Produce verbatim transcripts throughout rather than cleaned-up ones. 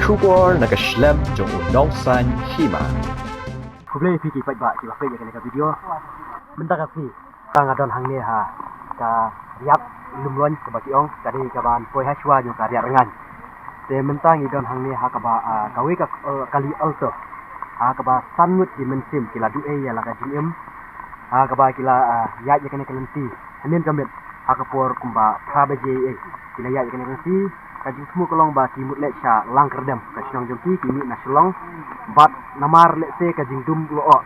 Khubor na ka shlem jong u nongsan hima. Khublei phi ki paidbah kiba peit ïa kane ka video. Mynta ka sngi, tang nga don hangne ha ka riat Lumloin kaba ki ong ka dei kaban poi ha shuwa jong ka riat Rngaiñ. Te mynta ngi don hangne ha kaba, ah, kawei ka, eh, kali Alto ha kaba san ngut ki mynsiem ki la duh ei ïa la ka jingim. Ha kaba ki la, ah, ïaid ïa kane ka lynti hynnin ka miet ha ka por kumba phra baje ei. Ki la ïaid ïa kane ka lynti, ka jingsngew ka long ba ki mut leit sha Langkyrdem, ka shnong jong ki, ki mih na Shillong. Bad namar lehse ka jingdum lyoh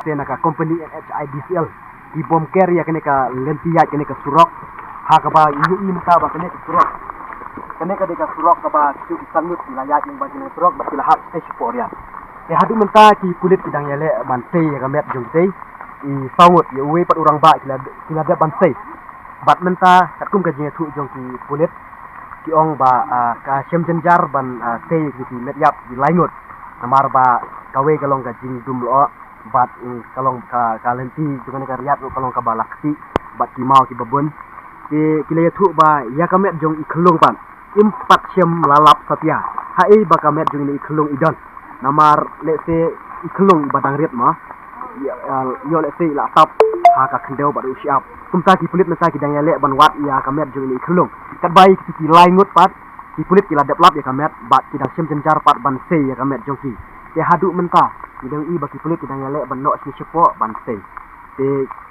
te na ka company N H I D C L, ki bom ker ïa kane ka lynti ïaid kane ka surok. Ha kaba ngi ïohi mynta ba kane ka surok, kane ka dei ka surok kaba ki san ngut ki la ïaid lyngba kane ka surok bad ki la hap shatei shapoh riat. Te haduh mynta ki pulit ki dang ïaleh ban sei ïa ka met jong kitei i saw ngut, ïa uwei pat u rangbah ki la, ki la dep ban sei. Bad mynta katkum ka jingïathuh jong ki pulit, ki ong ba, ah, ka shem jynjar ban, ah, sei ïa ki met ïap ki lai ngut. Namar ba kawei ka long ka jingdum lyoh bad, mm, ka long ka, ka lynti jong kane ka riat ruh ka long kaba la ktieh bad ki maw kiba bun. Te ki la ïathuh ba ïa ka met jong i Khyllung pat im pat shem la lap satia haei ba ka met jong ine i Khyllung i don. Namar lehse i Khyllung ba dang rit mo, ïa, ïa lehse i la tap ha ka khyndew bad u shyiap. Kumta ki pulit mynta ki dang ïaleh ban wad ïa ka met jong ine i Khyllung. Katba ïa kito ki lai ngut pat ki pulit ki la dep lap ïa ka met bad ki dang shem jynjar pat ban sei ïa ka met jong ki. Te haduh mynta ngi dang ïohi ba ki pulit ki dang ïaleh ban noh shane shapoh ban sei. Te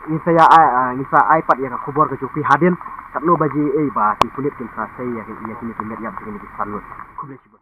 ngin sa ïa ai, ah, ngin sa ai pat ïa ka khubor ka jong phi hadien katno baje ei ba ki pulit kin sa sei ïa ki, ïa kine ki met ïap jong kine ki san ngut. Khublei shibun.